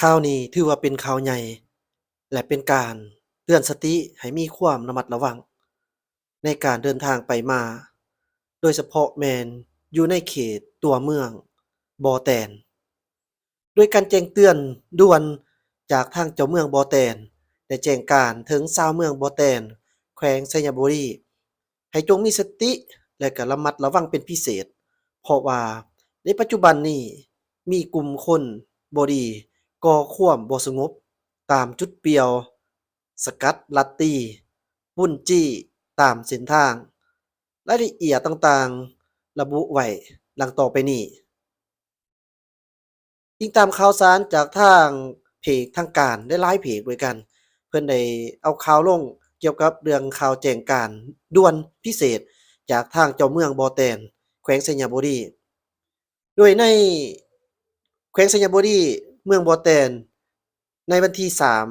ຂ່າວນີ້ຖືວ່າເປັນຂ່າວໃຫຍ່ ແລະ ເປັນການເຕືອນສະຕິໃຫ້ມີຄວາມລະມັດລະວັງໃນການເດີນທາງໄປມາ, ໂດຍສະເພາະແມ່ນຢູ່ໃນເຂດຕົວເມືອງບໍ່ແຕນ. ໂດຍການແຈ້ງເຕືອນດ່ວນຈາກທາງເຈົ້າເມືອງບໍ່ແຕນ ໄດ້ແຈ້ງການເຖິງຊາວເມືອງບໍ່ແຕນ ແຂວງໄຊຍະບູລີ ໃຫ້ຈົ່ງມີສະຕິ ແລະ ກະລະມັດລະວັງເປັນພິເສດ, ເພາະວ່າໃນປັດຈຸບັນນີ້ມີກຸ່ມຄົນບໍ່ດີກໍ່ຄວາມບໍ່ສະຫງົບຕາມຈຸດປ່ຽວ, ສະກັດລັດຕີ, ປຸ້ນຈີ້ຕາມເສັ້ນທາງ. ລາຍລະອຽດຕ່າງໆລະບຸໄວ້ດັ່ງຕໍ່ໄປນີ້. ອີງຕາມຂ່າວສານຈາກທາງເພຈທາງການຫຼາຍໆເພຈດ້ວຍກັນ, ເພິ່ນໄດ້ເອົາຂ່າວລົງກ່ຽວກັບເລື່ອງຂ່າວແຈ້ງການດ່ວນພິເສດຈາກທາງເຈົ້າເມືອງບໍ່ແຕນ ແຂວງໄຊຍະບູລີ. ໂດຍໃນແຂວງໄຊຍະບູລີ ເມືອງບໍ່ແຕນ ໃນວັນທີສາມ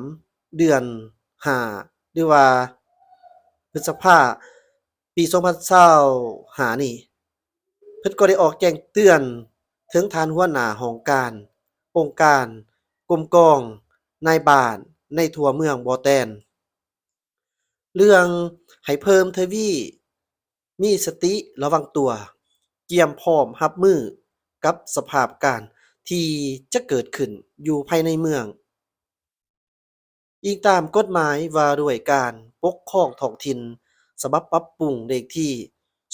ເດືອນຫ້າ ຫຼືວ່າ ພຶດສະພາ ປີສອງພັນຊາວຫ້ານີ້ ເພິ່ນກໍໄດ້ອອກແຈ້ງເຕືອນເຖິງທ່ານຫົວໜ້າຫ້ອງການ, ອົງການ, ກົມກອງ, ນາຍບ້ານໃນທົ່ວເມືອງບໍ່ແຕນ ເລື່ອງໃຫ້ເພີ່ມທະວີມີສະຕິລະວັງຕົວ, ກຽມພ້ອມຮັບມືກັບສະພາບການທີ່ຈະເກີດຂຶ້ນຢູ່ພາຍໃນເມືອງ. ອີງຕາມກົດໝາຍວ່າດ້ວຍການປົກຄອງທ້ອງຖິ່ນ ສະບັບປັບປຸງ ເລກທີ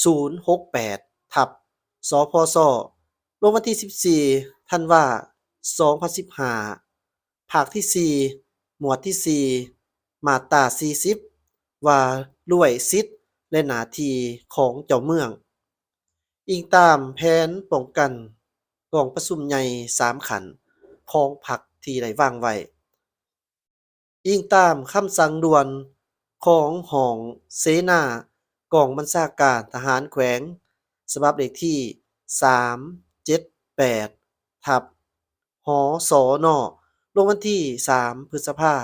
ສູນຫົກແປດ ທັບ ສພຊ ລົງວັນທີສິບສີ່ ທັນວາ ສອງພັນສິບຫ້າ ພາກທີສີ່ ໝວດທີສີ່ ມາດຕາສີ່ສິບ ວ່າດ້ວຍສິດ ແລະ ໜ້າທີ່ຂອງເຈົ້າເມືອງ, ອີງຕາມແຜນປ້ອງກັນກອງປະຊຸມໃຫຍ່ສາມຂັ້ນຂອງພັກທີ່ໄດ້ວາງໄວ້. ອີງຕາມຄຳສັ່ງດ່ວນຂອງຫ້ອງເສນາກອງບັນຊາການທະຫານແຂວງ ສະບັບເລກທີ ສາມເຈັດແປດ ທັບ ຫສນ ລົງວັນທີ ສາມ ພຶດສະພາ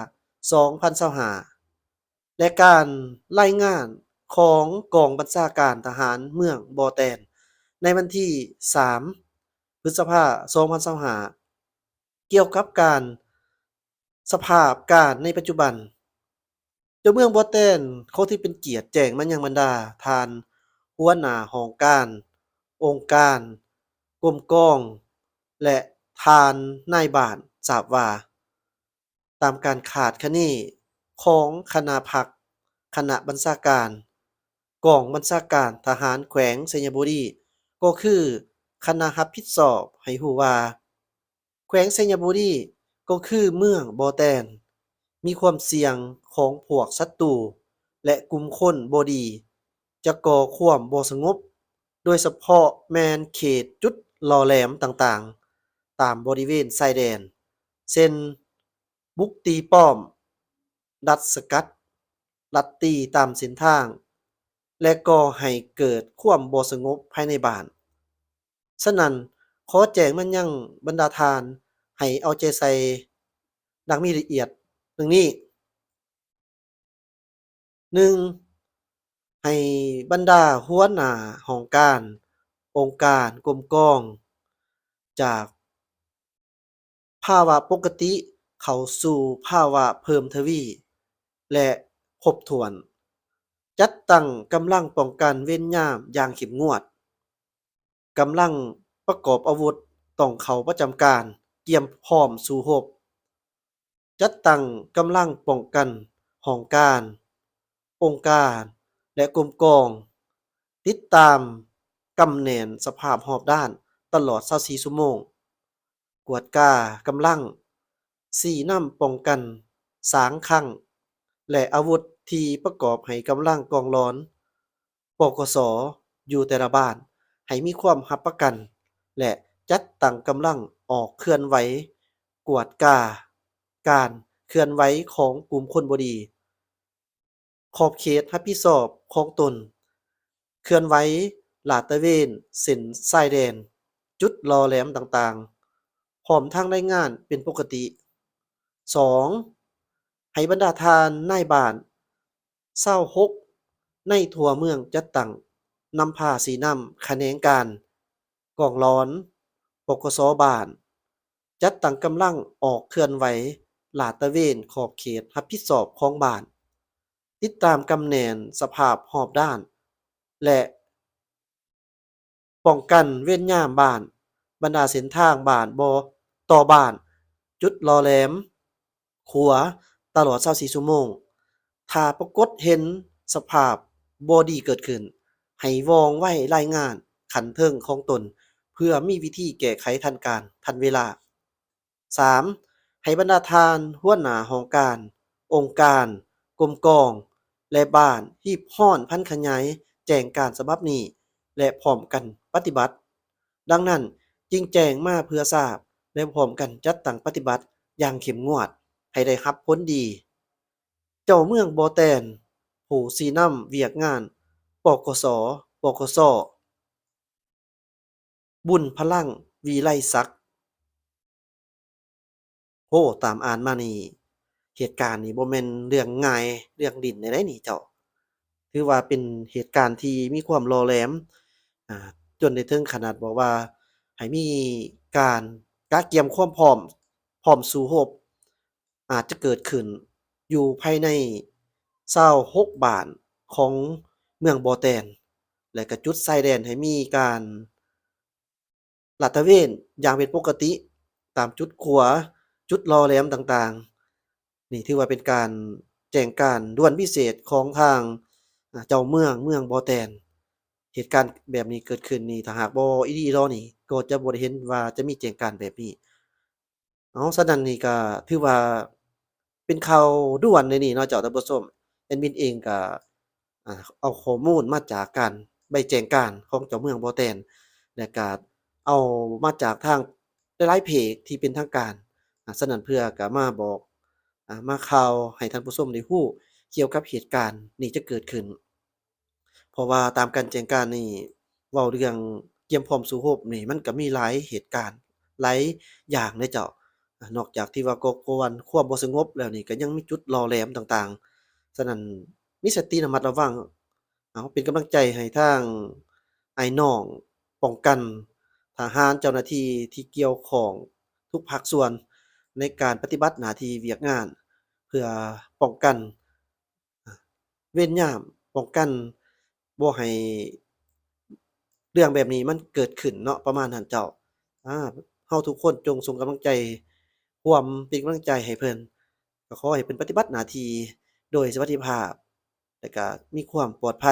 ສອງພັນຊາວຫ້າ ແລະ ການລາຍງານຂອງກອງບັນຊາການທະຫານເມືອງບໍ່ແຕນ ໃນວັນທີ ສາມ ພຶດສະພາ ສອງພັນຊາວຫ້າ ກ່ຽວກັບການ ສະພາບການໃນປັດຈຸບັນ. ເຈົ້າເມືອງບໍ່ແຕນ ຂໍຖືເປັນກຽດແຈ້ງມາຍັງບັນດາທ່ານຫົວໜ້າຫ້ອງການ, ອົງການ, ກົມກອງ ແລະ ທ່ານນາຍບ້ານ ຊາບວ່າ ຕາມການຄາດຄະເນຂອງຄະນະພັກ, ຄະນະບັນຊາການ, ກອງບັນຊາການທະຫານແຂວງໄຊຍະບູລີ ກໍຄືຄະນະຮັບຜິດຊອບ ໃຫ້ຮູ້ວ່າ ແຂວງໄຊຍະບູລີ ກໍຄືເມືອງບໍ່ແຕນ ມີຄວາມສ່ຽງຂອງພວກສັດຕູ ແລະ ກຸ່ມຄົນບໍ່ດີ ຈະກໍ່ຄວາມບໍ່ສະຫງົບ, ໂດຍສະເພາະແມ່ນເຂດຈຸດຫຼໍ່ແຫຼມຕ່າງໆ ຕາມບໍລິເວນຊາຍແດນ ເຊັ່ນ ບຸກຕີປ້ອມ, ດັດສະກັດ, ລັດຕີຕາມເສັ້ນທາງ ແລະ ກໍ່ໃຫ້ເກີດຄວາມບໍ່ສະຫງົບພາຍໃນບ້ານ. ສະນັ້ນ, ຂໍແຈ້ງມາຍັງບັນດາທ່ານໃຫ້ເອົາໃຈໃສ່ດັ່ງມີລະອຽດດັ່ງນີ້. ໜຶ່ງ, ໃຫ້ບັນດາຫົວໜ້າຫ້ອງການ, ອົງການ, ກົມກອງ ຈາກ ພາວະປົກກະຕິເຂົ້າສູ່ພາວະເພີ່ມທະວີ ແລະ ຄົບຖ້ວນ, ຈັດຕັ້ງກຳລັງປ້ອງກັນເວນຍາມຢ່າງເຂັ້ມງວດ, ກຳລັງປະກອບອາວຸດຕ້ອງເຂົ້າປະຈຳການ ກຽມພ້ອມສູ້ຮົບ, ຈັດຕັ້ງກຳລັງປ້ອງກັນຫ້ອງການ, ອົງການ ແລະ ກົມກອງ, ຕິດຕາມກຳແໜ້ນສະພາບຮອບດ້ານຕະຫຼອດຊາວສີ່ຊົ່ວໂມງ, ກວດກາກຳລັງ, ຊີ້ນຳປ້ອງກັນສາງຄັງ ແລະ ອາວຸດທີ່ປະກອບໃຫ້ກຳລັງກອງຫຼອນ ປກສ ຢູ່ແຕ່ລະບ້ານ ໃຫ້ມີຄວາມຮັບປະກັນ ແລະ ຈັດຕັ້ງກຳລັງອອກເຄື່ອນໄຫວ ກວດກາການເຄື່ອນໄຫວຂອງກຸ່ມຄົນບໍ່ດີ. ຂອບເຂດຮັບຜິດຊອບຂອງຕົນ, ເຄື່ອນໄຫວລາດຕະເວນເສັ້ນຊາຍແດນ, ຈຸດຫຼໍ່ແຫຼມຕ່າງໆ, ພ້ອມທັງລາຍງານເປັນປົກກະຕິ. ສອງ, ໃຫ້ບັນດາທ່ານນາຍບ້ານຊາວຫົກໃນທົ່ວເມືອງຈັດຕັ້ງນຳພາຊີ້ນຳຂະແໜງການກອງຫຼອນ ປກສ ບ້ານ, ຈັດຕັ້ງກຳລັງອອກເຄື່ອນໄຫວລາດຕະເວນຂອບເຂດຮັບຜິດຊອບຂອງບ້ານ, ຕິດຕາມກຳແໜ້ນສະພາບຮອບດ້ານ ແລະ ປ້ອງກັນເວນຍາມບ້ານ, ບັນດາເສັ້ນທາງບ້ານບໍ່ ຕໍ່ບ້ານ, ຈຸດຫຼໍ່ແຫຼມ, ຂົວ ຕະຫຼອດຊາວສີ່ຊົ່ວໂມງ. ຖ້າປາກົດເຫັນສະພາບບໍ່ດີເກີດຂຶ້ນ, ໃຫ້ວ່ອງໄວລາຍງານຂັ້ນເທິງຂອງຕົນ ເພື່ອມີວິທີແກ້ໄຂທັນການ, ທັນເວລາ. ສາມ, ໃຫ້ບັນດາທ່ານຫົວໜ້າຫ້ອງການ, ອົງການ, ກົມກອງ ແລະ ບ້ານ ຮີບຮ້ອນຜັນຂະຫຍາຍແຈ້ງການສະບັບນີ້ ແລະ ພ້ອມກັນປະຕິບັດ. ດັ່ງນັ້ນ, ຈຶ່ງແຈ້ງມາເພື່ອຊາບ ແລະ ພ້ອມກັນຈັດຕັ້ງປະຕິບັດຢ່າງເຂັ້ມງວດ ໃຫ້ໄດ້ຮັບຜົນດີ. ເຈົ້າເມືອງບໍ່ແຕນ, ຜູ້ຊີ້ນຳວຽກງານ ປກສ, ປກສ. ບຸນພະລັງ ວິໄລສັກ. ໂອ້ ຕາມອ່ານມານີ້ ເຫດການນີ້ບໍ່ແມ່ນເລື່ອງງ່າຍ ເລື່ອງຫຼິ້ນໃດໆນີ້ເຈົ້າ. ຖືວ່າເປັນເຫດການທີ່ມີຄວາມຫຼໍ່ແຫຼມ, ອາ, ຈົນໄດ້ເຖິງຂະໜາດບອກວ່າໃຫ້ມີການກະກຽມຄວາມພ້ອມ, ພ້ອມສູ້ຮົບ ອາດຈະເກີດຂຶ້ນຢູ່ພາຍໃນຊາວຫົກບ້ານຂອງເມືອງບໍ່ແຕນ ແລະ ກະຈຸດຊາຍແດນໃຫ້ມີການລາດຕະເວນຢ່າງເປັນປົກກະຕິຕາມຈຸດຂົວ, ຈຸດຫຼໍ່ແຫຼມຕ່າງໆ. ນີ້ຖືວ່າເປັນການແຈ້ງການດ່ວນພິເສດຂອງທາງ ອາ ເຈົ້າເມືອງ ເມືອງບໍ່ແຕນ. ເຫດການແບບນີ້ເກີດຂຶ້ນນີ້ ຖ້າຫາກບໍ່ອີ່ຫຼີອີ່ຫຼໍນີ້ ກໍຈະບໍ່ໄດ້ເຫັນວ່າຈະມີແຈ້ງການແບບນີ້. ເອົາ ສະນັ້ນນີ້ກະຖືວ່າເປັນຂ່າວດ່ວນໃນນີ້ເນາະເຈົ້າທ່ານຜູ້ຊົມ. ແອດມິນເອງກະ ອາ ເອົາຂໍ້ມູນມາຈາກການໃບແຈ້ງການຂອງເຈົ້າເມືອງບໍ່ແຕນ ແລະ ກະເອົາມາຈາກທາງຫຼາຍໆເພຈທີ່ເປັນທາງການ. ອາ ສະນັ້ນເພື່ອກະມາບອກ ອາ ມາຂ່າວໃຫ້ທ່ານຜູ້ຊົມໄດ້ຮູ້ກ່ຽວກັບເຫດການນີ້ຈະເກີດຂຶ້ນ. ເພາະວ່າຕາມການແຈ້ງການນີ້ ເວົ້າເລື່ອງກຽມພ້ອມສູ້ຮົບນີ້ ມັນກະມີຫຼາຍເຫດການ ຫຼາຍຢ່າງເດ້ເຈົ້າ. ອາ ນອກຈາກທີ່ວ່າກໍ່ກວນຄວາມບໍ່ສະຫງົບແລ້ວນີ້ ກະຍັງມີຈຸດຫຼໍ່ແຫຼມຕ່າງໆ. ສະນັ້ນ ມີສະຕິລະມັດລະວັງ. ເອົາ ເປັນກຳລັງໃຈໃຫ້ທາງອ້າຍນ້ອງປ້ອງກັນ, ທະຫານ, ເຈົ້າໜ້າທີ່ທີ່ກ່ຽວຂ້ອງທຸກພາກສ່ວນ ໃນການປະຕິບັດໜ້າທີ່ວຽກງານ ເພື່ອປ້ອງກັນ ເວນຍາມ ປ້ອງກັນບໍ່ໃຫ້ເລື່ອງແບບນີ້ມັນເກີດຂຶ້ນເນາະ ປະມານນັ້ນເຈົ້າ. ອາ ເຮົາທຸກຄົນຈົ່ງສົ່ງກຳລັງໃຈ ຮ່ວມເປັນກຳລັງໃຈໃຫ້ເພິ່ນ, ກໍຂໍໃຫ້ເພິ່ນປະຕິບັດໜ້າທີ່ໂດຍສະຫວັດດີພາບ ແລະ ກະມີຄວາມປອດໄພ.